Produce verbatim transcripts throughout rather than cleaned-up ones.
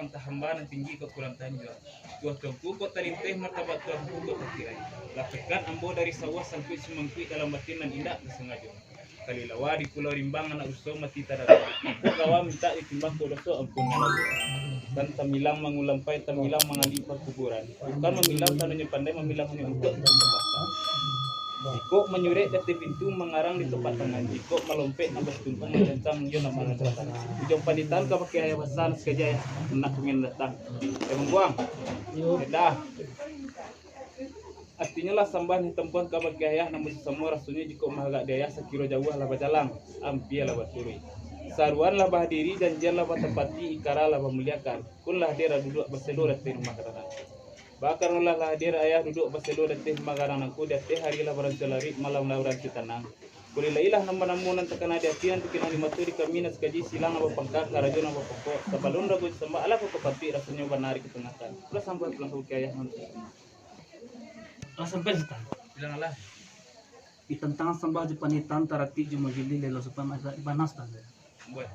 Antah hamba nan tinggi kok kurang tanjuang. Tuah tuanku kok talinteh, martabat tuanku kok takirai. Lah pekat ambo dari sawah sangkuik sumangkuik dalam batin nan indak tasangajo. Kalilawa di Pulau Rimbang anak ruso mati tadada. Kok gawa mintak ditimbang kok doso ampun ngalago. Kan tamilang mangulampai, tamilang mangali pakuburan. Bukan mamilang tanonyo pandai, mamilang hanyo untuak ditambakan. Jikok manyurek di ateh pintu, mangarang di tapak tangan. Jikok malompek nambah tuntung, mancancang iyo nan mangancangkan. Ujuang panitahan ka bakeh ayah basa nan sakaja, ayah nak kungin datang. Eh, Bangkuang. Yo. Dah. Artinyo lah sambah nan ditampuan ka bakeh ayah nan basasamo, rasonyo jikok maagak di ayah sakiro jauah lah bajalang, ampia lah baturuik. Saruan lah bahadiri, janjian lah batapati, ikara lah bamuliakan. Kun lah hadir duduak baselo di ateh rumah ka tanang. Bakarolah lah hadir ayah duduak baselo di ateh rumah gadang nangko, di ateh hari lah baranco laruik, malam lah baranco tanang. Kulilailah namo-namo nan takana di ati, nan takinang di mato di kami, nan sakaji silang nan bapangka, karajo nan bapokok, sabalun rago disambah, alah kok kapatuik rasonyo bana ari katangakan. Lah sampai pulang ka bakeh ayah manusia. Lah sampai, Sutan. Bilang alah. Di tantang sambah jo panitahan, taratik jo majilih, lelo supan masak di panas, Sutan. Buat.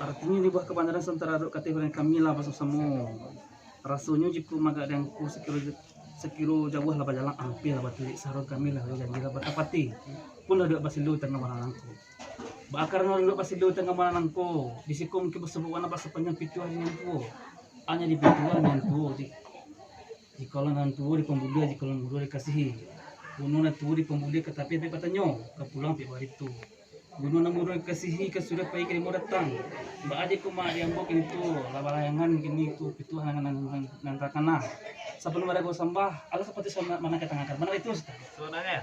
Artinyo dibuek kabanaran santaro duduak ka ateh badan kami lah basamo-samo. Rasonyo jikok maagak di angku sakiro, sakiro jauah lah bajalang, ampia lah baturuik, saruan kami lah janji lah batapati. Pun lah duduak baselo tangah malam nangko. Bakarolah duduak baselo tangah malam nangko, di siko mungkin basabuik bana sapanjang pituah nan tuo. Hanyo di pituah nan tuo ti. Jikok lah nan tuo dipambuliah, jikok lah nan mudo dikasihi. Bunuah nan tuo dipambuliah ka tapi ampek batanyo, ka pulang ampek barito. Bunuah nan mudo dikasihi, ka sudah pai ka rimbo datang. Baa jikok maagak di ambo kini tu, lah balayangan kini tu pituah nan, nan, nan, nan takana. Sabalun barago sambah, alah sapatutnyo manangkan tangan, mano itu, Sutan? Sabananyo.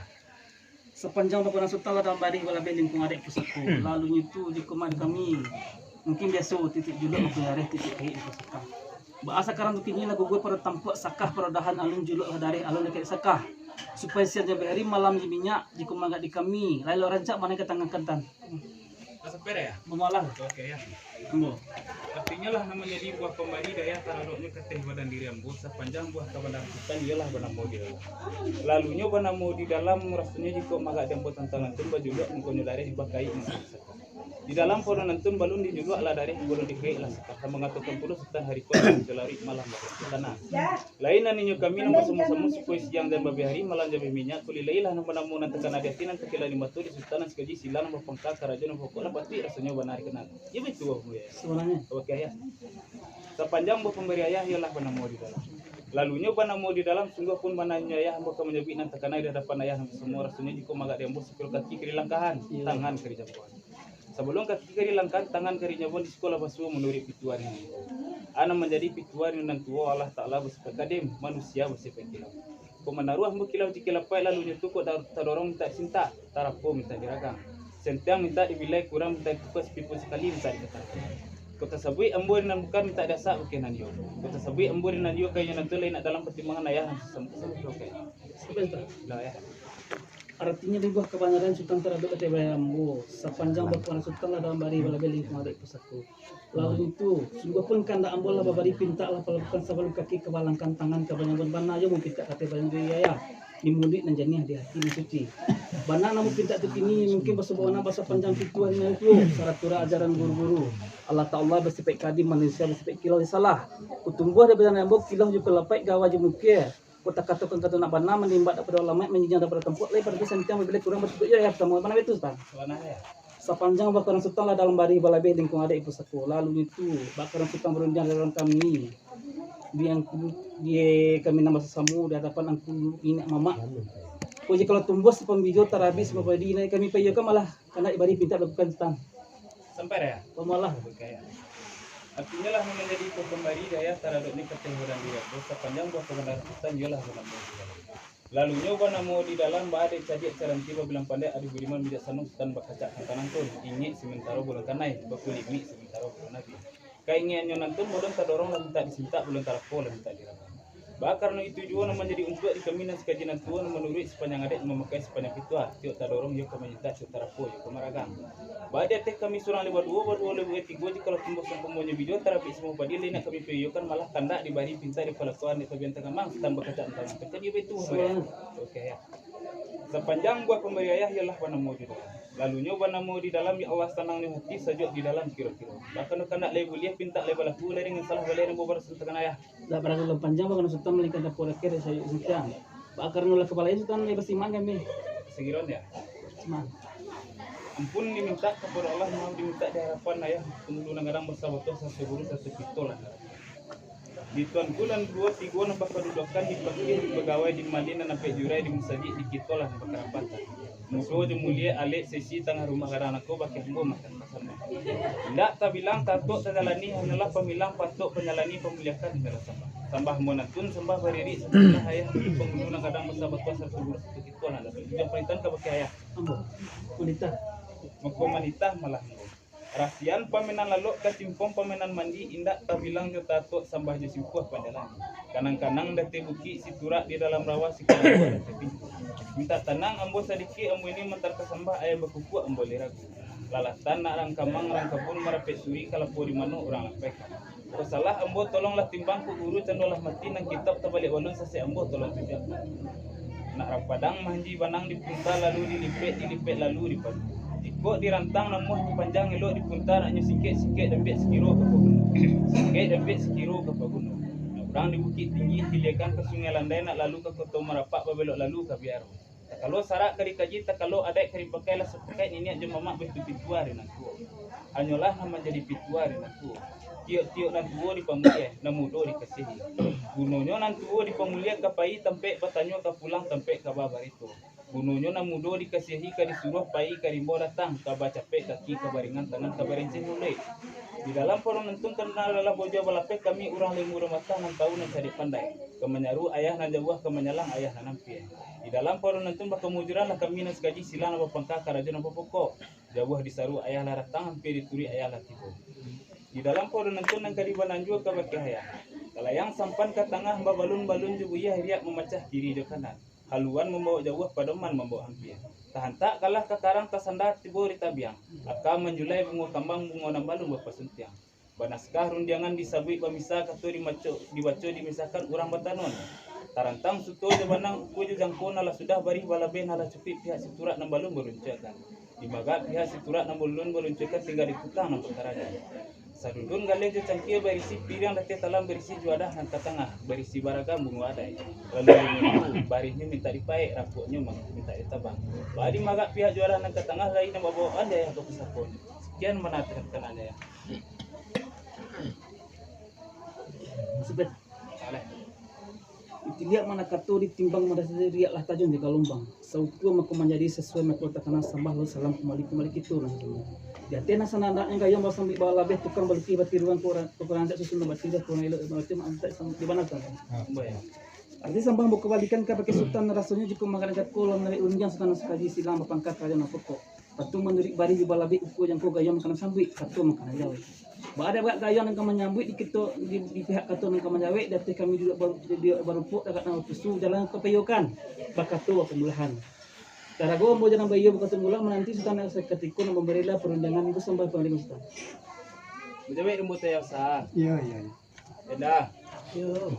Sapanjang bakawan Sutan lah dalam barih balabeh lingkuang adaik pusako. Lalunyo tu jikok maagak kami, mungkin biaso titiak juluak mangko dareh titiak kaik di pusako. Baa sakarang tu kini lah gugur pado tampuak sakah, pado dahan alun juluak lah dareh, alun lah kaik sakah. Supayo siang jo hari, malam jo minyak, jikok maagak di kami, lai lo rancak manangkan tangan, Sutan. Lah sampai dah, ya? Bamalah. Oke, ya. Ambo. Artinyo lah nan manjadi buah pambari di ayah taradoknyo ka ateh badan diri ambo, sapanjang buah kabanaran Sutan iyolah banamo di dalam. Lalunyo banamo di dalam, rasonyo jikok maagak di ambo tantang nantun bajuluak mangkonyo dareh bakaik mangkonyo sakah. Di dalam pono nantun balun dijuluak lah dareh, balun dikaik lah sakah. Lah mangatokan pulo Sutan hari ko, salarik malam baranco tanang. Lain nan inyo kami nan basamo-samo supayo siang jan babeh hari, malam jan babeh minyak, kulilailah namo-namo nan takana di ati, nan takinang di mato di Sutan, nan sakaji silang nan bapangka, karajo nan bapokok, lah patuik rasonyo bana ari katangakan. Iyo baitu, Ambo, ya. Sabananyo. Oke, ya. Sapanjang buah pambari ayah iyolah banamo di dalam. Lalunyo banamo di dalam, sungguah pun bananyo ayah ambo ka manyabuik nan takana di hadapan ayah nan basamo, rasonyo jikok maagak di ambo sakiro kaki ka dilangkahan, Iyo. tangan ka dijambuakan. Sabalun kaki ka dilangkahan, tangan ka dinyabuakan, di siko lah basuo manuruik pituah nan tuo. A nan manjadi pituah nan tuo, Allah Taala basipaik kadim, manusia basipaik kilau. Kok manaruah ambo kilau jo kilapaik, lalunyo tu kok da-, tadorong mintak disintak, tarapo mintak diragang. Santiang mintak dibilai, kurang mintak dituka, sapipo sakali mintak dikatangkan. Kok tasabuik ambo di nan bukan, mintak diasak bakeh nan iyo. Kok tasabuik ambo di nan iyo, kainyo nan tu lai nak dalam partimbangan ayah nan sasamo. Lah, ya. Artinyo, dibuah kabanaran Sutan taradok ateh badan ambo, sapanjang bakawan Sutan lah dalam barih balabeh lingkuang adaik pusako. Lalu itu, sungguah pun kandak ambo lah babari pintak lah palakukan sabalun kaki ka balangkahan, tangan ka banyabuakan, bana yo mupintak ka ateh badan diri ayah, di muluik nan janiah, di ati nan suci. Bana nan mupintak tu kini mungkin basobok bana basapanjang pituah nan tuo, sarato ajaran guru-guru. Allah Taala basipaik kadim, manusia basipaik kilau jo salah. Kok tumbuah dari badan ambo kilau jo kilapaik, gawa jo mukia. Kok takatokan kato nak bana, manimbak dapado alamaik, manjinjiang dapado tampuak, lai pado tu santiang babilai kurang batutuik yo, ya, partamo bana itu, Sutan. Sabananyo. Sapanjang bakawan Sutan lah dalam barih balabeh lingkuang adaik pusako. Lalu itu, bakawan Sutan barundiang dalam kami. Di angku, di kami nan basasamo, di hadapan angku niniak mamak. Kok jikalau tumbuah sapambijo, tarabih sapapadi, nan kami paiyokan malah kandak dibari pintak lakukan, Sutan. Sampai dah, ya? Pamalah. Oke, ya. Artinyo lah nan manjadi buah pambari di ayah taradok ni ka ateh badan diri ambo, sapanjang buah kabanaran Sutan iyolah banamo di dalam. Lalunyo banamo di dalam, baadek cadiak caranti, babilang pandai, adi budiman bijaksano, Sutan bakacak ka tanang tun, ingek samantaro bulan kanai, bakulimik samantaro bulan abih. Kaingekannyo nan tun, balun tadorong lah mintak disintak, balun tarapo lah mintak diragang. Baa karano itu juo nan manjadi untuak di kami nan sakaji nan tuo, nan manuruik sapanjang adaik, mamakai sapanjang pituah, tiok tadorong iyo ka manyintak, tiok tarapo iyo ka maragang. Baa di ateh kami surang lai baduo, baduo lai batigo, jikalau tumbuah saumpamonyo bijo, tarabih sapapadi, lai nak kami paiyokan, malah kandak dibari pintak dipalakuan, di pabian tangan mang, Sutan bakacak nan tangan. Kan iyo baitu, Sutan. Oke, ya. Sapanjang buah pambari ayah iyolah banamo di dalam. Lalunyo banamo di dalam, ya Allah, sanangnyo hati, sajuak di dalam kiro-kiro. Bahkan kandak lai buliah pintak lai balaku, lai dengan salah balai nan babarusan tangan ayah. Dak baragu panjang, bahkan Sutan malingkan dapur akhir dari sayuk singkiang. Bak karano lah kapalo Sutan lai basiman kami. Sagiron ya. Siman. Ampun dimintak kapado Allah, maaf dimintak di harapan ayah, pangulu nan gadang basabatuah, satu guru, satu kito lah. Di tuanku nan duo tigo nan bakaduduakan, di pakih, di pagawai, di malin, nan ampek jurai, di musajik, di kito lah nan bakarapatan. Mudo jo mulie, alek, sesi, tangah rumah gadang nangko, bakeh ambo matan kasama. Indak tabilang, tatok tajalani, hanyolah pamilang, patok panjalani, pamuliakan, hanyolah sambah. Sambah monantun, sambah baririk, sambah ayah, pangulu nan gadang basabatuah, satu guru, satu kito lah, nan ujang parintahan ka bakeh ayah. Ambo, manitah. Mako manitah malah ambo. Rasian pamenan lalok, kacimpong pamenan mandi, indak tabilang jo tatok, sambah jo simpuah panjalani. Kanang-kanang dateh bukik, siturak di dalam rawa, sikalambuak dateh pintu. Mintak tanang ambo sadikik, ambo ini mantar ka sambah, ayah bakukuak ambo lai ragu. Lalatan nak rangkamang, rangkabun marapek suri, kalapo di mano urang lampaikan. Kok salah ambo tolonglah timbang, kok guru candolah mati, nan kitab tabaliak balun, sasek ambo tolong tunjuakkan. Nak rapadang mahanji banang dipunta, lalu dilipek, dilipek lalu dipadu. Jikok dirantang namuah dipanjang elok dipunta, naknyo singkek-singkek dapek sakiro ka paguno. Singkek dapek sakiro ka paguno. Nak urang di Bukik Tinggi, hiliakan ka Sungai Landai, nak lalu ka Koto Marapak, babelok lalu ka Biaro. Takalo sarak ka dikaji, takalo adaik ka dipakai, lah sapakaik niniak jo mamak baitu pitua ari nan tuo. Hanyolah nan manjadi pitua ari nan tuo. Tiok-tiok nan tuo dipamuliah, nan mudo dikasiahi. Gunonyo nan tuo dipamuliah ka pai tampek batanyo, ka pulang tampek ka babarito. Gunonyo nan mudo dikasiahi ka disuruah pai ka rimbo datang, ka bacapek kaki ka baringan tangan ka barenceh muluik. Di dalam parunantun karano lah bojua balapeh, kami urang lai mudo matang, nan tau nan cadiak pandai. Ka manyaru ayah nan jauah, ka manyalang ayah nan ampia. Di dalam parunantun bakamujuranlah kami nan sakaji, silang nan bapangka, karajo nan bapokok. Jauah disaru ayah lah datang, ampia dituruik ayah lah tibo. Di dalam parunantun nan ka dibananjua ka bakeh ayah. Kalayang sampan ka tangah, babalun-balun jo buiah, riak mamacah kiri jo kanan. Haluan mambawok jauah, padoman mambawok ampia. Tahantak kalah ka karang, tasanda tibo di tabiang. Aka manjulai bungo kambang, bungo nan balun bapasuntiang. Banaskah rundiangan disabuik bamisa, kato dimaco, dibaco dimisahkan urang batanun. Tarantang suto jo banang, ukua jo jangko, nan lah sudah barih balabeh, nan lah cukuik pihak siturak nan balun baruncuakan. Dimagak pihak siturak nan balun baruncuakan, tingga diputang nan bakarajo. Sadudun galeh jo cangkia barisi, piriang dateh talam barisi, juadah nan ka tangah barisi baragam bungo adai. Lalu barih nyo mintak dipaek, rapuaknyo mintak ditabang. Baa dimagak pihak juadah nan ka tangah, lai nan babawaan di ayah ka pusako. Sakian bana tarimakasih, ya. Sabab. Salah. Itiliak manakato ditimbang, madasari riak lah tajun di galumbang. Saukua mako manjadi, sasuai mako takana, sambah lalu salam kumbali, kumbali kito nan sadonyo. Di ateh nan sanandaknyo gayuang basambuik balabeh, tukang balukih batiruan, ko ra-, ko rancak susun nan batiriah, ko nan elok balantiang, antak sam-, dibanarkan. Arti sambah mako balikan ka bakeh Sutan, rasonyo jikok mangganak jako, lah manarek rundiang Sutan nan sakaji, silang bapangka karajo nan pokok. Tantu manuruik barih jo balabeh, ukua jangko gayuang makanan sambuik, kato makanan jawek. Baa dek gayuang nan ka manyambuik di kito, di, di pihak kato nan ka manjawek, di ateh kami duduak baru-, duduak barumpuak, tagak nan batusu, jalan ka payokan, bakato bapamulahan. Tarago ambo jalan baiyo bakato mulah, mananti Sutan nan sakatiko nan mambarilah parundiangan, itu sambah pangariman Sutan. Bajawek ambo tayasa. Iyo, iyo, iyo. Indak. Yo.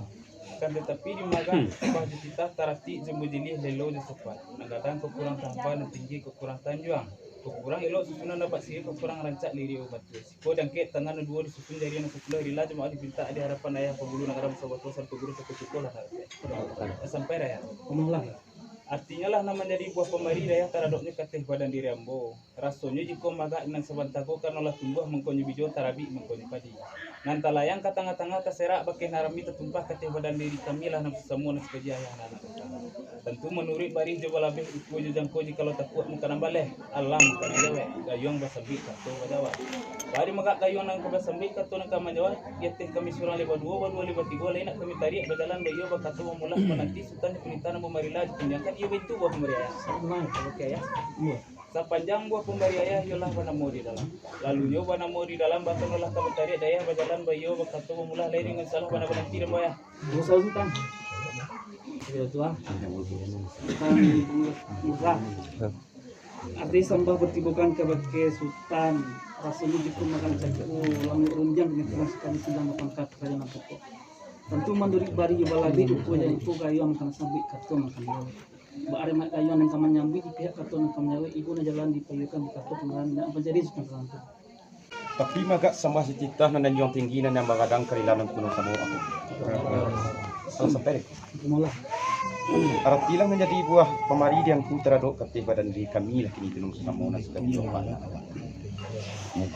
Kan tatapi di magak, tambah jo titah, taratik jo mujilih, lelo jo sopan. Nan gadang kakurang tamba, nan tinggi kakurang tanjuang. Kakurang elok susunan, dapek siriah kakurang rancak, lirik batua. Siko dangkek, tangan nan duo disusun, jari nan sapuluah, rila jo maaf dipintak, di harapan ayah, pangulu nan gadang basabatuah, satu guru satu kito lah. Sampai raya. Amulah. Artinyo lah nan manjadi buah pambari dayah taradoknyo kateh badan diri ambo. Rasonyo jikok magak nan sabanta ko, karano lah tumbuah mangkonyo bijo, tarabik mangkonyo padi. Nan talayang ka tangah-tangah, taserak bakeh nan rami, tatumpah kateh badan diri kami lah nan sasamo nan sakaji ayah nan anak datang. Tantu manuruik barih jo balabeh, ukua jo jangko, jikalau takuak makanan baleh, alang makanan jawek, gayuang basambuik kato bajawab. Baa dimagak gayuang nan ka basambuik, kato nan ka manjawab, di ateh kami surang lai baduo, baduo lai batigo, lai nak kami tariak, bajalan baiyo, bakato bamulah, mananti Sutan jo panitah nan bamarilah, ditunjuakkan iyo baitu buah pambari ayah. Sapanjang buah pambari ayah iyolah banamo di dalam. Lalunyo banamo di dalam, bahkan lah ka batariak dayah, bajalan baiyo, bakato bamulah, lai dengan salah, bana bananti dan bayah. Musa Sutan. Iyo, tuan. Sutan Musa. Arti sambah batibokan ka bakeh Sutan, rasonyo jikok mangganak jako, lah manarek rundiang, dengan kurang sakali silang bapangka karajo nan pokok. Tantu manuruik barih jo balabeh, ukua jo jangko gayuang makanan sambuik, kato makanan jawek. Baa dek mak gayuang nan ka manyambuik di pihak kato nan ka manjawek, ibo nan jalan dipayuakan di kato pangarahan nan manjadi sutan kalantu. Tapi magak sambah sititah nan anjuang tinggi nan bagadang karilanan kuno samo aku. Salah sampai deh. Kumalah. Aratilah manjadi buah pamari di angku taradok kateh badan diri kami lah kini tu nan samo nan sudah dilopak.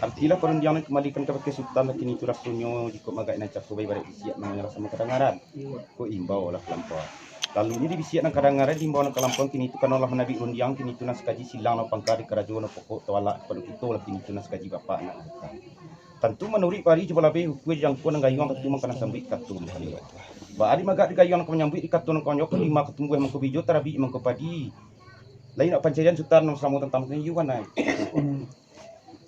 Aratilah parundiangan nan kambalikan kabake sutan lah kini tu rasonyo jikok magak nan cako bai barek bisiak nan rasa makadangaran. Ko imbau lah kalampau. Lalunyo di bisiak nan kadangaran di imbau nan kalampau kini tu kanolah manabik rundiang kini tu nan sakaji silang nan pangka di karajo nan pokok tawalak kapado kito lah kini tu nan sakaji bapak anak angkang. Tantu manuruik pari jo balabeh ukua jangko nan gayuang tantu mangkana sambuik kato mangkana. Baa di magak di gayuang nan ka manyambuik di kato nan ka manjawab ko lima katumbuah mangko bijo tarabik mangko padi. Lai nak pancarian sutan nan samo tantang tunjuan ai.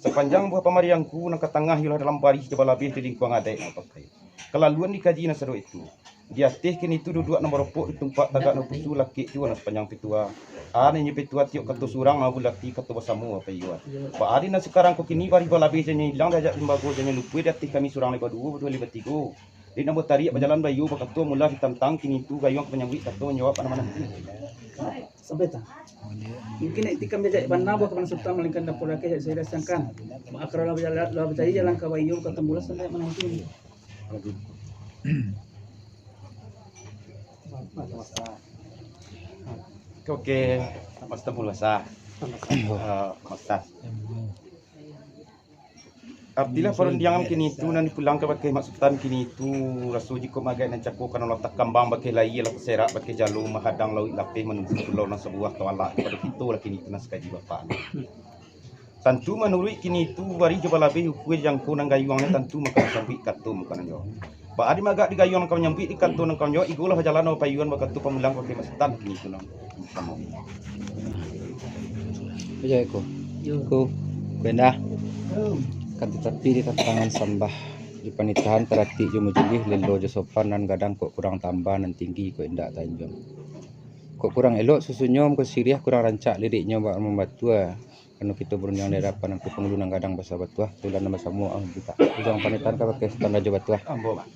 Sapanjang buah pamariangku nan ka tangah iyolah dalam barih jo balabeh di lingkuang adaik nan pakai. Kalaluan dikaji nan sadok itu. Di ateh kini tu duduak nan baropok di tumpak tagak nan pusu lakek juo nan sapanjang petua. Aa nan inyo petua tiok kato surang nan bulati kato basamo apo iyo. Baa di nan sakarang ko kini barih balabeh janyo ilang diajak limbago janyo lupo di ateh kami surang lai baduo, baduo lai batigo. Dek nan batariak bajalan baiyo bakato mulah ditantang kini tu gayuang ka manyambuik kato manjawab anak mananti. Sampai ta? Mungkin nak itikam jajak bana buah kaban sutan, malainkan dapur laki jak saya sangkan. Akar lah bajalan, lah bacari jalan ka baiyo bakato mulah sampai mananti. Oke, Mas Tembul Basah. Eh, Mas Tas. Artilah parundiangan kini tu nan dipulang kabake Mak Sutan kini tu, raso jikok magak nan cako kan lah takambang bakeh layie, lah taserak bakeh jalo, mahadang lauik lapeh, manuju pulau nan sabuah tawalak kapado kito lah kini tu nan sakaji bapak. Tantu manuruik kini tu, barih jo balabeh ukua jangko nan gayuangnyo tantu mangkana sambuik kato mangkana nyo. Baa di magak di gayuang nan ka manyambuik di kato nan ka manjawab, igolah bajalan nan bapayuan bakato pamulang kabake Mak Sutan kini tu nan samo. Aja ko. Yo. Ko, ko indak. Yo. Kan tatapi di tantangan sambah, di panitahan taratik jo mujulih, lelo jo sopan, nan gadang kok kurang tambah, nan tinggi kok indak tanjuang. Kok kurang elok susunnyo, muko siriah kurang rancak liriknyo bak mambatua. Karano kito barundiang di adapan Angku Pangulu nan gadang basa batuah, tulan nan basamo, ah, butak. Ujang panitahan kabake Sutan Rajo Batuah. Ambo, Mak.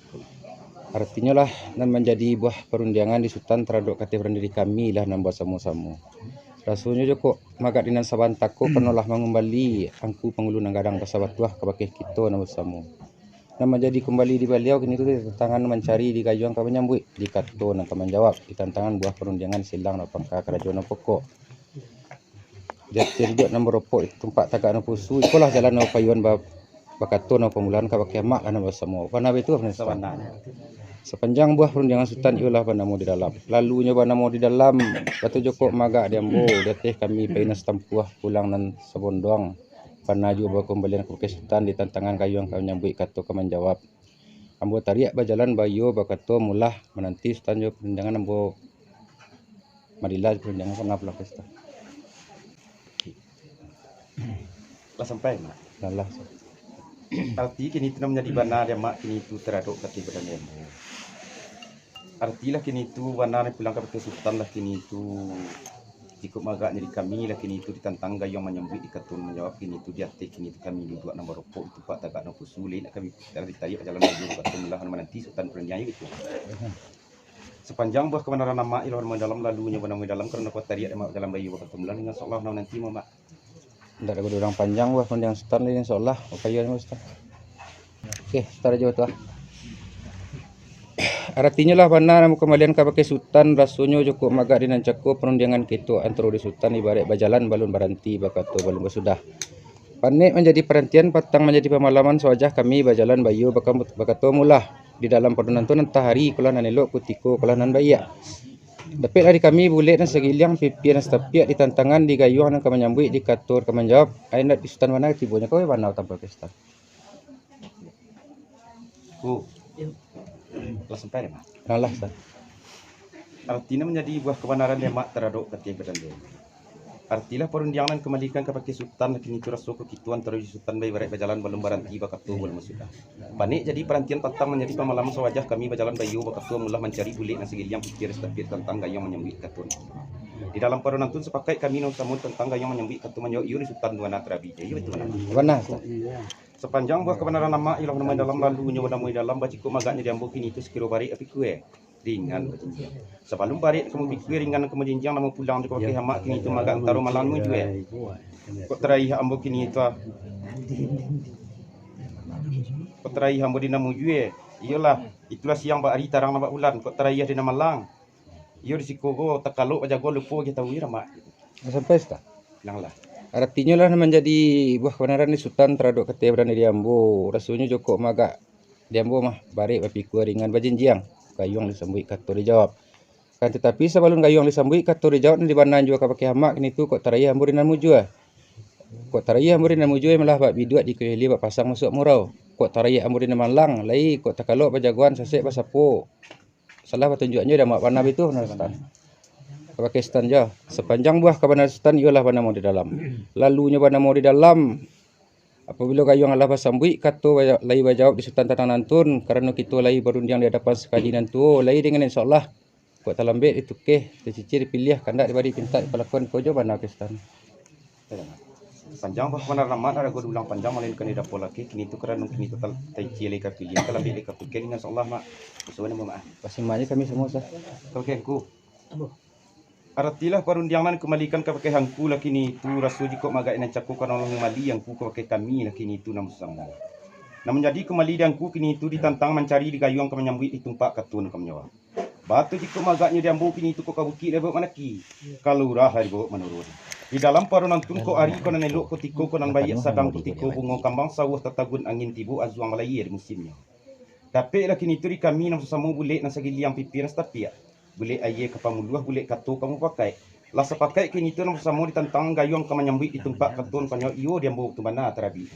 Artinyo lah, nan manjadi buah parundiangan di Sutan taradok kateh badan diri kami lah nan basamo-samo. Rasonyo jo kok magak di nan sabanta ko, karano lah mangumbali Angku Pangulu nan gadang basa batuah kabake kito nan basamo. Nan manjadi kumbali di baliau kini tu di tantangan mancari di gayuang ka manyambuik, di kato nan ka manjawab, di tantangan buah parundiangan silang nan pangka karajo nan pokok. Di ateh duduak nan baropok, di tumpak tagak nan pusu, ikolah jalan nan bapayuan ba-, bakato nan pamulaan kabake amak lah nan basamo. Bana baitu, Pak Minister? Sabana. Sapanjang buah parundiangan Sutan iyolah banamo di dalam. Lalunyo banamo di dalam, batu jokok magak di ambo, di ateh kami pai nan satampuah pulang nan sabondoang. Bana juo bakumbalian kabake Sutan di tantangan gayuang ka manyambuik kato ka manjawab. Ambo tariak bajalan baiyo bakato mulah mananti Sutan jo parundiangan ambo. Madila jo parundiangan ko, nah, pulang ka Sutan. Lah sampai, Mak? Lah, lah. Arti kini tu nan manjadi bana dek Mak kini tu taradok kateh badan ambo. Artilah kini tu bana nan pulang kabake Sutan lah kini tu. Jikok magaknyo di kami lah kini tu ditantang gayuang manyambuik di kato nan manjawab kini tu di ateh kini tu kami duduak nan baropok di tumpak tagak nan pusu lai nak kami tariak bajalan baiyo bakato mulah mananti Sutan parundiangan itu. Sapanjang buah kabanaran Amak iyolah banamo di dalam, lalunyo banamo di dalam, karano ko tariak dek Amak bajalan baiyo bakato mulah, insyaallah nan mananti Amak. Indak ado urang panjang buah parundiangan Sutan lai, insyaallah. Oke, yo, Sutan. Oke, Sutan Rajo Batuah. Aratinyo lah bana nan bakumbalian kabake Sutan, rasonyo jokok magak di nan cako parundiangan kito antaro di Sutan, ibaraik bajalan balun baranti, bakato balun basudah. Panek manjadi parantian, patang manjadi pamalaman, sawajah kami bajalan baiyo bakam-, bakato mulah. Di dalam parundiangan tu nan tahari, kolah nan elok, kutiko kolah nan baiak. Dapeklah di kami bulek nan sagiliang, pipia nan satapiak, di tantangan, di gayuang nan ka manyambuik, di kato ka manjawab. Ai, indak di Sutan bana tibonyo, kawai bana tampil ka Sutan. Ku. Lah sampai dek Mak? Lah, lah, Sutan. Artinyo manjadi buah kabanaran dek Mak taradok kateh badan dek. Artilah parundiangan nan kumbalikan kabake Sutan, lah kini tu raso ko kito antaro di Sutan baibaraik bajalan balun baranti, bakato balun basudah. Panek jadi parantian, patang manjadi pamalaman, sawajah kami bajalan baiyo bakato mulah mancari bulek nan sagiliang, pipia nan satapiak tantang gayuang manyambuik kato. Di dalam parundiangan tu sapakaik kami nan samo tantang gayuang manyambuik kato manjawab iyo di Sutan tu bana tarabi. Iyo, batua bana. Bana, Sutan. Sapanjang buah kabanaran Amak iyolah banamo di dalam, lalunyo banamo di dalam, bacikok magaknyo di ambo kini tu sakiro barek api kueh. Ringan bajinjiang. Sabalun barek ka mupikua, ringan ka mujinjiang, namo pulang jo ka bakeh amak, kini tu magak antaro malang mujua. Kok taraiah ambo kini tu, ah. Kok taraiah ambo di nan mujua. Iyolah, itulah siang bak ari, tarang nan bak bulan. Kok taraiah di nan malang. Iyo di siko ko takalok bajago, lupo agiah tahu, iyo, Mak. Lah sampai, Ustaz? Nang lah. Aratinyo lah nan manjadi buah kabanaran di Sutan taradok kato badan dari ambo. Rasonyo jokok magak di ambo mah, barek bapikua, ringan bajinjiang, gayuang disambuik kato dijawab. Kan tatapi sabalun gayuang disambuik kato dijawab, nan dibana jua ka bakeh amak, kini tu kok taraiah ambo di nan mujua. Kok taraiah ambo di nan mujua, malah bak biduak di kuyuh ilia, bak pasang masuak murau. Kok taraiah ambo di nan malang, lai kok takalok bajagoan, sasek basapo. Salah batunjuaknyo di amak bana bitu, bana Sutan. Ka bakeh Sutan jo. Sapanjang buah kabanaran Sutan iyolah banamo di dalam. Lalunyo banamo di dalam. Apabilo gayuang alah basambuik, kato baya-, lai bajawab di Sutan tantang nantun, karano kito lai barundiang di adapan sakaji nan tuo, lai dengan insya Allah, kok talambek ditukeh, dicicil, dipiliah, kandak dibari pintak, dipalakuan, ko jo bana bakeh Sutan. Panjang bah kabanaran amak, nan rago diulang panjang, malainkan didapo lakeh, kini tu karano kini tu tal-, taici lai ka piliah, talambek lai ka tukeh, dengan insya Allah, Mak. Usaha ni, Mak. Basimak je kami samo, Ustaz. Ka bakeh Angku. Aratilah parundiang nan kumbalikan ka bakeh Angku lah kini tu, raso jikok magak nan cako, karano lah kumbali Angku ka bakeh kami lah kini tu nan basamo. Nan manjadi kumbali di Angku kini tu ditantang mancari, digayuang ka manyambuik, ditumpak kato nan ka manjawab. Baa tu jikok magaknyo di ambo kini tu, kok ka bukik lah dibawok mandaki, ka lurah lah dibawok manurun. Di dalam parunan tun kok ari ko nan elok, kutiko ko nan baiak sadang, kutiko bungo kambang sawah tatagun angin tibo, azuang balayia di musimnyo. Dapeklah kini tu di kami nan sasamo bulek nan sagiliang, pipia nan satapiak. Bulek aia ka pamuluah, bulek kato ka mupakaik. Lah sapakaik kini tu nan sasamo ditantang gayuang ka manyambuik, ditumpak kato nan ka manjawab, iyo di ambo tu bana tarabi.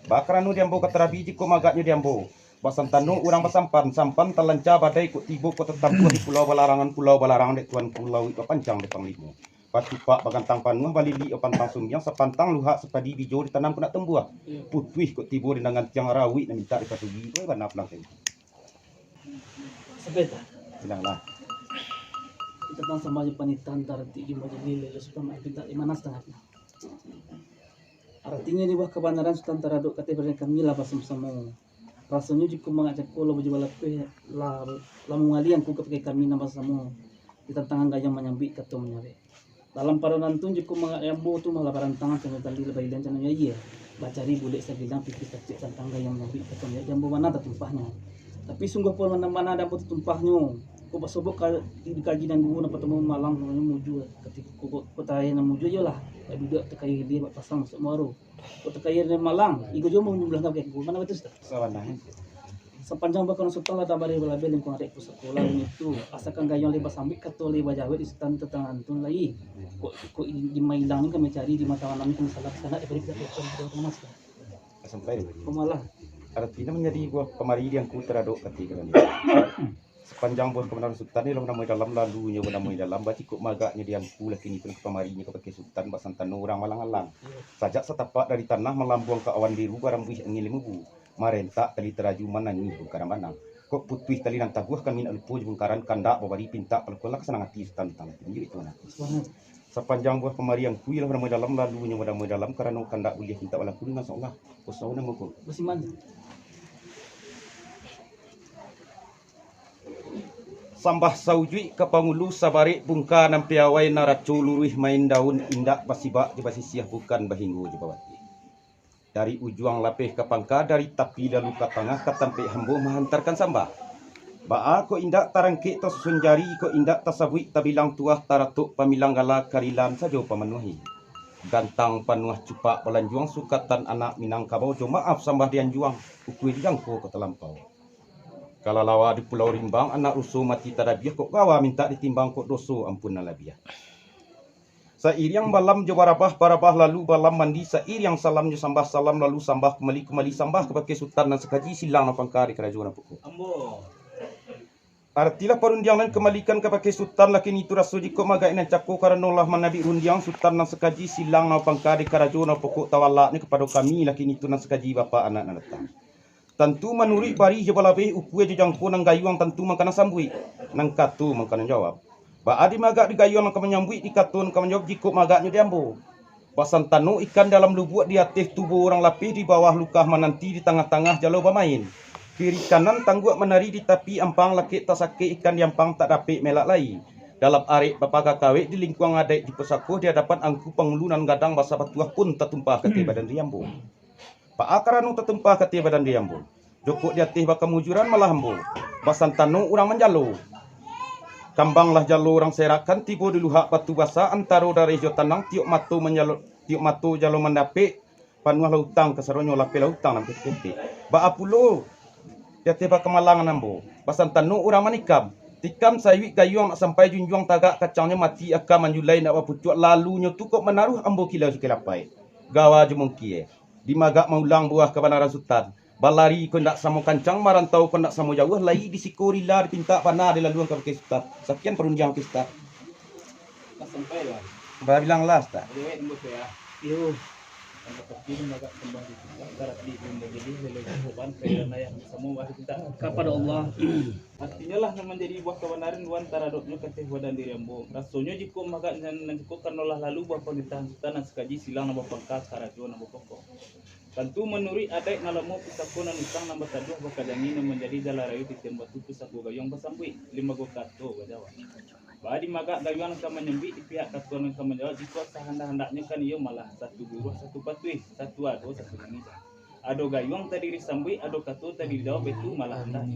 Bakarano di ambo ka tarabi jikok magaknyo di ambo. Basantano urang basampan, sampan talanca badai, kok tibo kok tatampuah di pulau balarangan, pulau balarang dek tuanku, lauik bapancang dek panglimo. Batupak bagantang panuah, balilik bapantang sumbiang, sapantang luhak sapadi bijo ditanam kok ndak tumbuah. Putuih kok tibo di nan gantiang, rawik nan mintak dipatugi. Oi, bana pulang kami. Sampai tak? Bilang lah. Tantang sambah jo panitahan, taratik jo majelis, lelo sudah mak pintak di mana satangah tu. Aratinyo di buah kabanaran Sutan taradok kato badan kami lah basamo-samo. Rasonyo jikok magak cako lah bajuwa lapeh, lah, lah mangaliang Angku ka bakeh kami nan basamo. Di tantangan gayuang manyambuik kato manyarek. Dalam parunan tu jikok magak di ambo tu malah barantangan, cando tali lah bailang, cando aia bacari bulek sagilang, pipis tacik, tantang gayuang manyambuik kato manyarek di ambo bana tatumpahnyo. Tapi sungguah pun bana-bana di ambo tatumpahnyo. Kok basobok ka, di kaji nan duo, nan partamo malang, nan mujua. Katiko kok, kok taraiah nan mujua iyolah, bak biduak takayuah ilia, bak pasang masuak maro. Kok takayuah nan malang, iko juo manjumlah ka bakeh Angku. Bana batua, Ustaz? Sabananyo. Sapanjang buah kabanaran Sutan lah tabari balabeh lingkuang adat pusako lah itu. Asakan gayuang lai basambuik, kato lai bajawek di Sutan tantang nantun lai. Kok, kok di, di mailang ni kami cari, di mata malam ni kami salah, salah, eh, bari kita tuan, tuan, tuan, Mas. Sampai. Kok malah? Aratinyo manjadi buah pamari di Angku taradok kato kami. Sapanjang buah kabanaran Sutan ni lah banamo di dalam, lalunyo banamo di dalam, bacikok magaknyo di Angku lah kini tu, nan ka pamarinyo ka bakeh Sutan, basantano urang malang-alang. Sajak satapak dari tanah, malambuang ka awan biru, barambuih angin limo bu. Marentak tali taraju, manangih bungkaran banang. Kok putuih tali nan taguah, kami nak lupo jo bungkaran, kandak babari pintak palakuan, lah ka sanang ati Sutan tantang itu. Iyo itu nan. Sapanjang buah pamari Angku iyolah banamo di dalam, lalunyo banamo di dalam, karano kandak buliah pintak balaku, dengan insya Allah. Usaha nan mangko. Basimak je. Sambah saujuik ka pangulu, sabarek bungka nan piawai, naraco luruih main daun, indak basibak jo basisiah, bukan bahinggo jo babatih. Dari ujuang lapeh ka pangka, dari tapi lalu ka tangah, ka tampek hambo mahantarkan sambah. Baa kok indak tarangkek tasusun jari, kok indak tasabuik tabilang tuah, taratok pamilang gala, karilaan sajo pamanuahi. Gantang panuah cupak balanjuang, sukatan anak Minangkabau, jo maaf sambah dianjuang, ukua dijangko kok talampau. Kalalawa di Pulau Rimbang, anak ruso mati tadabiah, kok gawa mintak ditimbang, kok doso ampun nan labiah. Sairiang balam jo barabah, barabah lalu balam mandi, sairiang salam jo sambah, salam lalu sambah kumbali, kumbali sambah ka bakeh Sutan nan sakaji, silang nan pangka di karajo nan pokok. Ambo. Aratilah parundiang nan kumbalikan ka bakeh Sutan, lah kini tu raso jikok magak nan cako, karano lah manabik rundiang Sutan nan sakaji, silang nan pangka di karajo nan pokok, tawalaknyo kapado kami lah kini tu nan sakaji, bapak anak nan datang. Tantu manuruik barih jo balabeh, ukua jo jangko nan gayuang, tantu mangkana sambuik, nan kato mangkana jawab. Baa di magak di gayuang nan ka manyambuik, di kato nan ka manjawab, jikok magaknyo di ambo. Basantano ikan dalam lubuak, di ateh tubo urang lapeh, di bawah lukah mananti, di tangah-tangah jalo bamain. Kiri kanan tangguak manari di tapi ampang, lakek tasakek ikan di ampang tak dapek maelak lai. Dalam arek bapaga kawek di lingkuang adaik di pusako di adapan angku pangulu nan gadang basa batuah pun tatumpah ka ateh badan diri ambo. Baa karano tatumpah ka ateh badan diri ambo? Jokok di ateh bakamujuran malah ambo, basantano urang manjalo. Kambang lah jalo urang serakkan, tibo di luhak batu basa antaro dareh jo tanang, tiok mato manjalo, tiok mato jalo mandapek, panuah lah utang kasadonyo, lapeh lah utang nan ketek-ketek. Baa pulo di ateh bakamalangan ambo, basantano urang manikam. Tikam saiwik gayuang nak sampai junjuang tagak, kacangnyo mati aka manjulai nak bapucuak, lalunyo tu kok manaruah ambo kilau sakilapai. Gawa jo mungkie, dimagak maulang buah kabanaran Sutan. Balari ko indak samo kancang, marantau ko indak samo jauah, lai di siko rila dipintak bana dilaluan ka bakeh Sutan. Sakian parundiang bakeh Sutan. Lah sampai lah. Babilang lah, Sutan. Iyo, wek, tunggu tu ya. Iyo. Tangga tapi limbaga sambah di Tuhan, tarati limbaga jadi lele korban kairan ayah samo wahai kita. Kapada Allah. Artinyo lah nan manjadi buah kabanaran wan taradoknyo ka ateh badan diri ambo. Rasonyo jikok magak nan, nan jikok karano lah lalu buah parintahan Sutan nan sakaji silang nan bapangka karajo nan bapokok. Tantu manuruik adaik nan lamo pusako nan utang nan bataduah bakajangi nan manjadi jalan rayo titian batu pusako gayuang basambuik, limbago kato bajawab. Baa dimagak gayuang nan ka manyambuik di pihak kato nan ka manjawab, jikok sahandak-handaknyo kan iyo malah, satu guruah, satu patuih, satu ado, satu mangijak. Ado gayuang tadiri sambuik, ado kato tadiri jawab, baitu malah handak.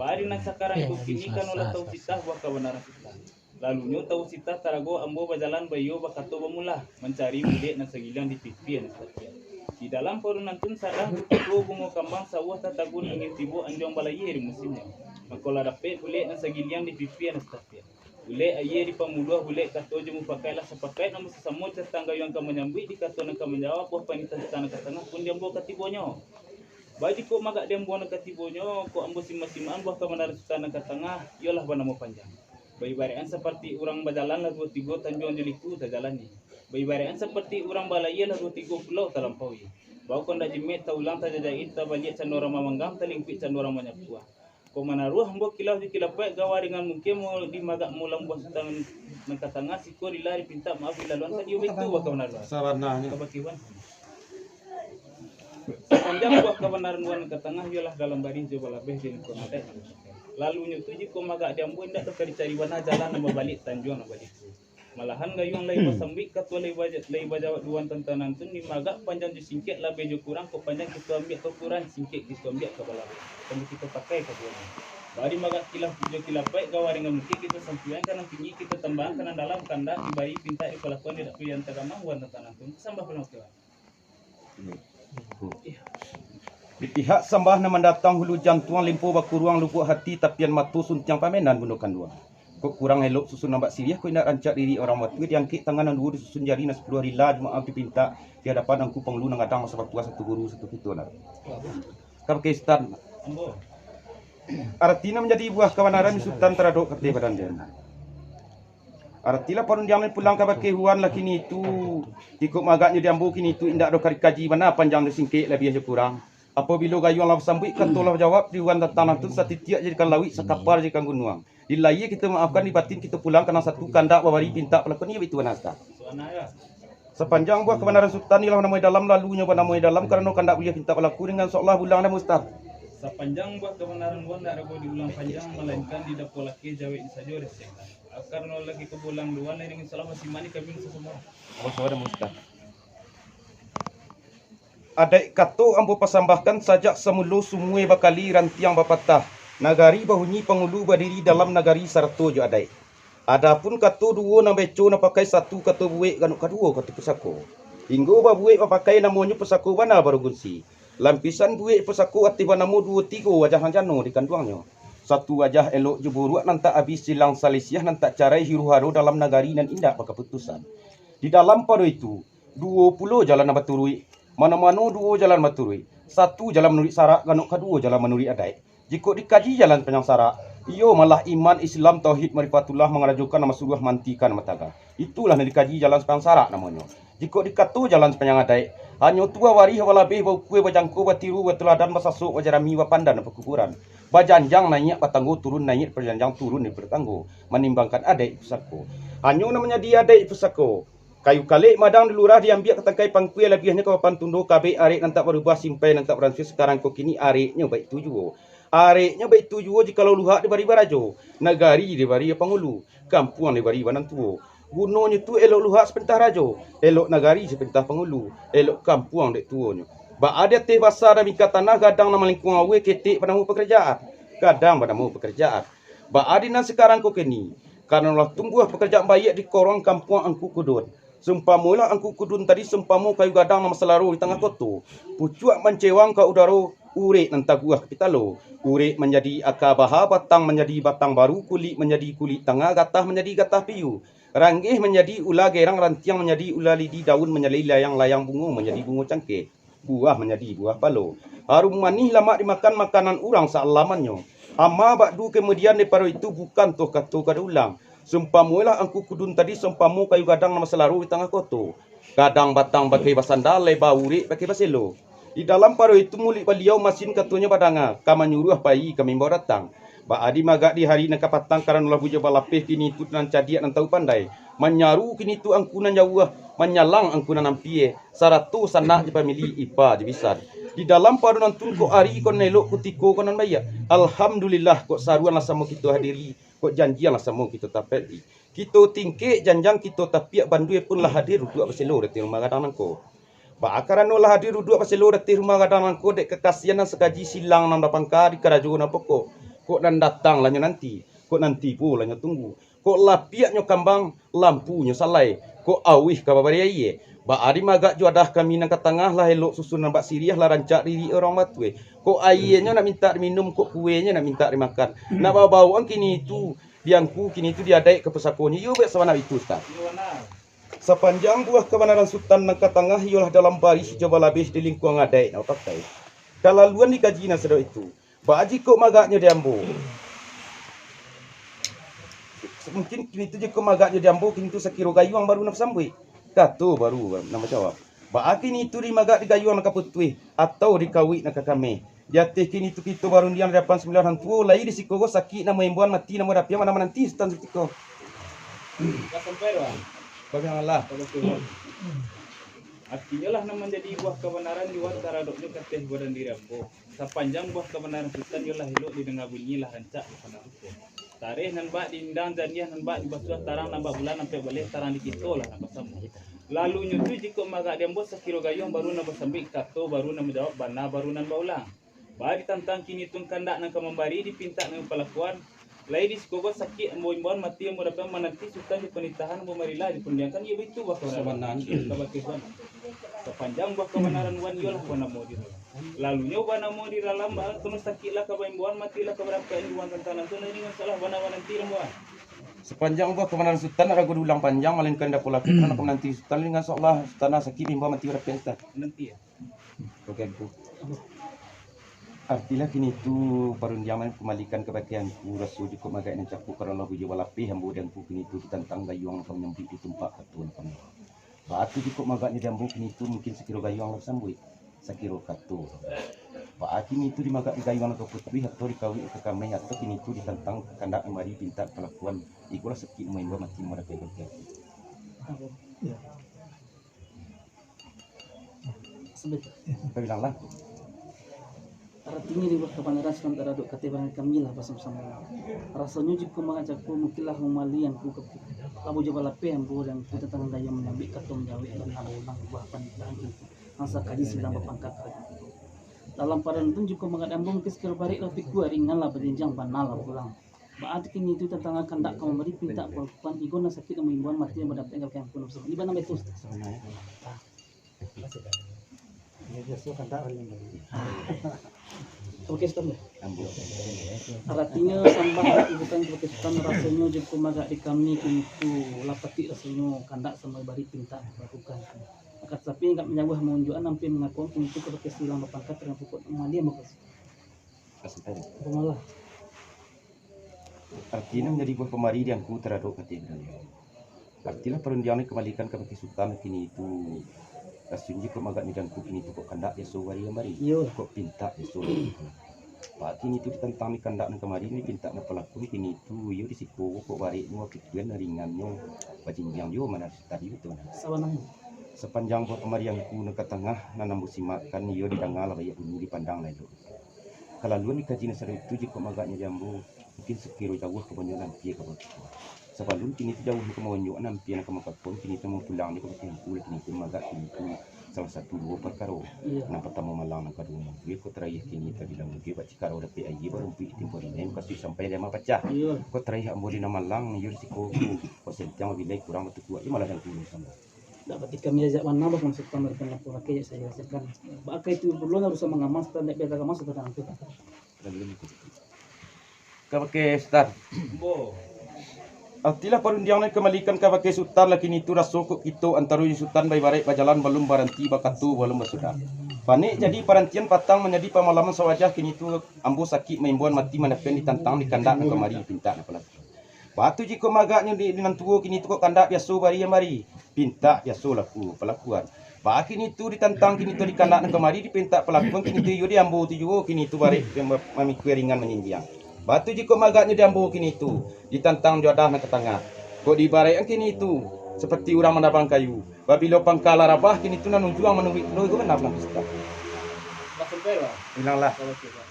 Baa di nan sakarang ko kini, kan lah tau sitah buah kabanaran Sutan. Lalunyo tau sitah tarago ambo bajalan baiyo bakato bamulah, mancari bulek nan sagiliang di pipi nan satapiak. Di dalam parunan tun sadang tutuik bungo kambang, sawah tatagun angin tibo, anjuang balayia di musimnyo. Mako lah dapek bulek nan sagiliang di pipi nan satapiak. Bulek aia dipamuluah, bulek kato jo mupakaik lah sapakaik, namun sasamo catang gayuang ka manyambuik, di kato nan ka manjawab, buah panitah di tanah ka tangah pun di ambo katibonyo. Baa jikok magak di ambo nan katibonyo, kok ambo simak-simakan buah kabanaran Sutan nan ka tangah, iyolah banamo panjang. Baibaraikan saparti urang bajalan lah duo tigo tanjuang jo liku tajalani. Baibaraikan saparti urang balayia lah duo tigo pulau talampaui. Baa kok ndak jimek taulang tajajaki, tabaliak cando urang mamanggang, talingkuik cando urang manyapuah. Kok manaruah ambo kilau jo kilapaik, gawa dengan mungkin mau dimagak maulang buah Sutan nan ka tangah, siko rila dipintak maaf dilaluan, sadio baitu buah kabanaran. Sabananyo. Kabakiwan. Sapanjang buah kabanaran wan nan ka tangah, iyolah dalam barih jo balabeh di lingkuang adaik. Lalunyo tu jikok magak di ambo, indak doh ka dicari bana jalan nan babaliak tanjuang nan baliku. Malahan gayuang lai basambuik, kato lai baja-, lai bajawab duo tantangan tu, dimagak panjang jo singkek, labeh jo kurang, kok panjang kito ambiak ka ukuran, singkek kito ambiak ka balabeh, sambil kito pakai kaduonyo. Baa dimagak kilau jo kilapaik, gawa dengan mungkin kito sampuikan ka nan tinggi, kito tambahan ka nan dalam, kandak dibari pintak dipalakuan, indak pilihan tagamang wan tantangan tu. Sambah pulang kilau. Di pihak sambah nan mandatang, hulu jantuang limpo bakuruang, lubuak hati tapian mato, suntiang pamenan bundo kanduang. Kok kurang elok susun nan bak siriah, kok indak rancak diri urang batua, diangkek tangan nan duo, disusun jari nan sapuluah, rila jo maaf dipintak di adapan angku pangulu nan gadang, satu batuah, satu guru, satu kito nan. Ka bakeh Sutan. Arati nan manjadi buah kabanaran Sutan taradok ka ateh badan den. Aratilah parundiangan pulang ka bakeh Wan lah kini tu, jikok magaknyo di ambo kini tu, indak doh ka dikaji bana panjang jo singkek, labiah jo kurang. Apabilo gayuang lah basambuik, kato lah bajawab, di Wan datang nantun, satitiak jadikan lauik, sakapal jadikan gunuang. Di lahia kito maafkan, di batin kito pulang ka nan satu, kandak babari pintak palakuan, iyo baitu bana Sutan. Sapanjang buah kabanaran Sutan, iyolah banamo di dalam, lalunyo banamo di dalam, karano kandak buliah pintak balaku, dengan sok lah bulang namo Sutan. Sapanjang buah kabanaran Wan, indak rago diulang panjang, malainkan di dapo lakeh jaweknyo sajo resek. Karano lagi ka bulang duan, iringi salam masimani kami sasamo. Apo suaro, Ustaz? Adaik kato ambo pasambahkan, sajak samulo sumue bakali, rantiang bapatah. Nagari bahunyi, pangulu badiri dalam nagari sarato jo adaik. Adapun kato duo nan beco nan pakai, satu kato buek, ganok kaduo kato pusako. Hinggo babuek bapakai, namonyo pusako bana barugunsi. Lampisan buek pusako ateh banamo duo tigo wajah nan jano dikanduangnyo. Satu wajah elok jo buruak nan tak abih, silang salisiah nan tak carai, hiru-haro dalam nagari nan indak bakaputusan. Di dalam pado itu, duo pulo jalan nan baturuik, mano-mano duo jalan baturuik, satu jalan manuruik sarak, ganok kaduo jalan manuruik adaik. Jikok dikaji jalan sapanjang sarak, iyo malah iman, Islam, tauhid, marifatullah, mangarajokan nan basuruah, mantikan nan batagah. Itulah nan dikaji jalan sapanjang sarak namonyo. Jikok dikato jalan sapanjang adaik, hanyo tu babarih, balabeh, baukua, bajangko, batiru, batuladan, basasok, bajarami, bapandan, bakuburan. Bajanjang naiak batanggo, turun naiak bajanjang, turun daripado tanggo, manimbangkan adaik pusako. Hanyo nan manjadi adaik pusako, Kayu kalek madang di lurah diambiak ka tangkai pangkue, labiahnyo ka papan tundo, kabek arek nan tak barubah, simpai nan tak baransua, sakarang ko kini areknyo baitu juo. Areknyo baitu juo jikalau luhak dibari barajo, nagari dibari pangulu, kampuang dibari banan tuo. Gunonyo tu elok luhak sapintah rajo, elok nagari sapintah pangulu, elok kampuang dek tuonyo. Baa di ateh basa nan mingka tanah, gadang nan malingkuang aue, ketek banamo pakarajaan, gadang banamo pakarajaan. Baa di nan sakarang ko kini, karano lah tumbuah pakarajaan baiak di korong kampuang Angku Kudun. Sumpamolah Angku Kudun tadi, sumpamo kayu gadang nan basalaro di tangah koto. Pucuak mancewang ka udaro, urek nan taguah ka pitalo. Urek manjadi aka baha, batang manjadi batang baru, kulik manjadi kulik tangah, gatah manjadi gatah piyu. Ranggeh manjadi ula gerang, rantiang manjadi ula lidi, daun manjadi layang-layang, bungo manjadi bungo cangkeh, buah manjadi buah palo. Harum manih lamak dimakan, makanan urang saalamannyo. Amma ba'du, kamudian daripado itu, bukan toh kato ka diulang. Sumpamolah Angku Kudun tadi, sumpamo kayu gadang nan basalaro di tangah koto. Gadang batang pakai basanda, leba urek pakai baselo. Di dalam pado itu, muluik Baliau masin, katonyo badanga, ka manyuruah pai, ka maimbau datang. Baa di magak di hari nan kapatang, karano lah bujo balapeh, kini tu nan cadiak nan tahu pandai. Manyaru kini tu angku nan jauah, manyalang angku nan ampia, sarato sanak jo pamili, ipa jo bisan. Di dalam pado nan tun, kok ari ko nan elok, kutiko ko nan baiak. Alhamdulillah, kok saruan lah samo kito hadiri, kok janjian lah samo kito tapati. Kito tingkek janjang, kito tapiak bandua pun, lah hadir duduak baselo di ateh rumah gadang nangko. Baa karano lah hadir duduak baselo di ateh rumah gadang nangko, dek kakasian nan sakaji, silang nan bapangka di karajo nan pokok. Kok nan datang lah nyo nanti, kok nanti pulo lah nyo tunggu. Kok lapiak nyo kambang, lampu nyo salai, kok auih ka babari aia. Baa di magak juadah kami nan ka tangah, lah elok susun nan bak siriah, lah rancak diri urang batue. Kok aianyo nak mintak diminum, kok kuenyo nak mintak dimakan. Nak babawaan kini tu, di angku kini tu, di adaik ka pusakonyo. Iyo, buek sabana itu, Ustaz. Sapanjang buah kabanaran Sutan nan ka tangah, iyolah dalam barih jo balabeh di lingkuang adaik nan bapakai. Kalaluan dikaji nan sadonyo itu. Baa jikok magaknyo di ambo? Mungkin kini tu jikok magaknyo di ambo, kini tu sakiro gayuang baru nan basambuik. Kato baru nan bajawab. Baa kini tu di magak di gayuang nan ka putuih, atau di kawik nan ka kameh? Di ateh kini tu kito barundiang di adapan sambilan urang tuo, lai di siko ko sakik namo imbauan, mati namo dapian, bana mananti Sutan siko. Lah sampai doh, ah. Bagaimana lah? Bagus tu, Bang. Artinyo lah nan manjadi buah kabanaran di wan taradoknyo ka ateh badan diri ambo. Sapanjang buah kabanaran Sutan, iyolah elok didanga bunyi, lah rancak dipandang rupo. Tareh nan bak diindang, janiah nan bak dibasuah, tarang nan bak bulan ampek baleh, tarang di kito lah nan basamo. Lalunyo tu jikok magak di ambo, sakiro gayuang baru nan basambuik, kato baru nan manjawab, bana baru nan baulang. Baa ditantang kini tu kandak nan ka mambari, dipintak nan palakuan. Lai di siko ko sakik ambo imbauan, mati ambo dapian, mananti Sutan jo panitahan ambo marilah, dipandiangkan iyo baitu buah kabanaran. Sabananyo. Ka bakeh wan. Sapanjang buah kabanaran wan iyolah banamo di dalam. Lalunyo banamo di dalam, baa kono sakik lah ka baimbauan, mati lah ka barampek, di wan tantang nan tu, nan ingan salah bana mananti imbauan. Sapanjang buah kabanaran Sutan, ragu diulang panjang, malainkan dapur lapik, karano ka mananti Sutan, ingan salah Sutan, sakik imbauan, mati barampek Sutan. Nanti ya. Oke, Angku. Artilah kini tu parundiangan kambalikan kabake Angku, raso jikok magak nan cakuik, karano lah bujo balapeh ambo di Angku kini tu ditantang gayuang nan ka manyambuik di tumpak kato nan ka manyambuik. Baa tu jikok magaknyo di ambo kini tu, mungkin sakiro gayuang lah basambuik, sakiro kato. Baa kini tu di magak di gayuang nan ka putuih, atau di kawik nan ka kameh, atau kini tu ditantang kandak nan mari pintak palakuan, ikolah sakik namo imbauan, mati namo dapian. Iyo. Sampai tu. Kau bilang lah. Aratinyo di buah kabanaran Sutan taradok ka ateh badan kami lah basamo-samo. Rasonyo jikok magak cakuik, mungkin lah mambari Angku ka, lah bujo balapeh ambo di Angku tantang gayuang manyambuik kato manjawek, bana baulang buah panitahan kini tu. Nan sakaji silang bapangka. Dalam pado nan tu jikok magak di ambo, mungkin sakiro barek lah pikua, ringan lah bajanjang, bana lah baulang. Baa tu kini tu tantang kandak ka mambari pintak palakuan, iko nan sakik namo imbauan, mati namo dapian, ka bakeh wan. Di bana baitu, Ustaz? Sabana, yo. Ah. Iyo, biaso kandak urang bari. Oke, Sutan, yo. Ambo. Aratinyo sambah bukan ka bakeh Sutan, rasonyo jikok magak di kami kini tu, lah patuik rasonyo kandak samo bari pintak palakuan. Akan tatapi, agak manjauah maunjuakan, ampia mangakuan kini tu ka bakeh silang bapangka, tarang pokok mandi ambo. Kasih tadi. Bamalah. Artinyo manjadi buah pambari di Angku taradok ka ateh badan. Artilah parundiangan kambalikan kabake Sutan kini tu. Rasonyo kok magak di Angku kini tu, kok kandak biaso bari mambari. Iyo. Kok pintak biaso. Baa kini tu ditantang di kandak nan kamari, di pintak nan palakuan kini tu, iyo di siko kok barek nyo, pikiran nan ringan nyo. Bajinjiang juo mah nan tadi tu nah. Sabananyo. Sapanjang buah kamariangku nan ka tangah, nan ambo simakkan, iyo didanga lah baiak bunyi, dipandang lah elok. Kalaluan dikaji nan sadonyo tu, jikok magaknyo di ambo, mungkin sakiro jauah ka banyak nan ampia ka bakiko. Sabalun kini tu jauah nan ka mangonyok, nan ampia nan ka mangkakuan, kini tu mampulang jo ka bakimpu lah kini tu magak kini tu salah satu duo parkaro. Iyo. Nan partamo malang, nan kaduo mangguih, kok tarakhir kini tabilang mangguih, bak cikarau dapek aia, barumpuik timpo rinai, mukasuik sampai diamah pacah. Iyo. Kok tarakhir ambo di nan malang, iyo di siko tu, kok sentiang babilai kurang batukuak, iyo malah dangku ni sambo. Dak pati kami ajak mana bah maksud kami kan apa pakai saya rasakan. Pakai tu dulu harus sama ngamas, tak nak biar ngamas, tak nak tu. Kabake Sutan. Ambo. Artilah parundiang nan dikambalikan kabake Sutan, lah kini tu raso kok kito antaro jo Sutan baibaraik bajalan balun baranti, bakato balun basudah. Panek jadi parantian patang manjadi pamalaman sawajah, kini tu ambo sakik maimbauan mati mandapian ditantang di kandak nan kamari dipintak nan palaku. Batu jikok magaknyo di, di nan tuo kini tu kok kandak biaso bari mambari, pintak biaso laku palakuan. Ba kini tu ditantang kini tu di kandak nan kamari dipintak palakuan, kini tu iyo di ambo tu juo kini tu barek yang ma-, mamikua ringan manjinjiang. Batu jikok magaknyo di ambo kini tu ditantang jo adah nan ka tangah. Kok diibaraikan kini tu seperti urang manabang kayu. Babilo pangka lah rabah kini tu nan unjuang manuruik pulo iko bana pulang pista. Lah sampai lah. Ilanglah. Kalau tu lah.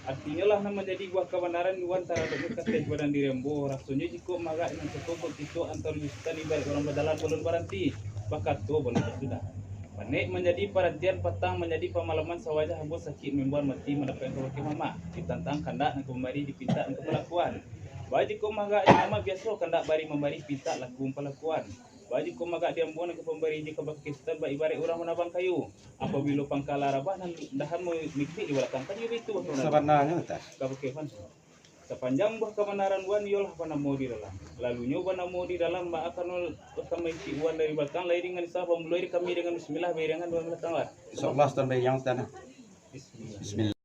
Artinyo lah nan manjadi buah kabanaran wan taradok mukasuik badan diri ambo. Rasonyo jikok magak nan soko kok kito antaro Sutan ibarat urang bajalan balun baranti, bakato balun basudah. Panek manjadi parantian patang manjadi pamalaman sawajah ambo sakik maimbauan mati mandapian kabake mamak ditantang kandak nan ka mambari dipintak nan ka palakuan. Ba jikok magak di mamak biaso kandak bari mambari pintak laku palakuan. Ba jikok magak di ambo nan ka pambari jo kabake Sutan baibarat urang manabang kayu. Apabilo pangka lah rabah nan dahan mo-, mikuik di balakang, kan iyo baitu. Sabananyo tas. Kabake pan. Sapanjang buah kabanaran wan iyolah banamo di dalam. Lalunyo banamo di dalam, baa kano utama isi wan dari balakang, lai dengan isah, bamuloi di kami dengan bismillah, bairingan dengan balakang lah. Insyaallah Sutan bairiang Sutan. Bismillah. Bismillah.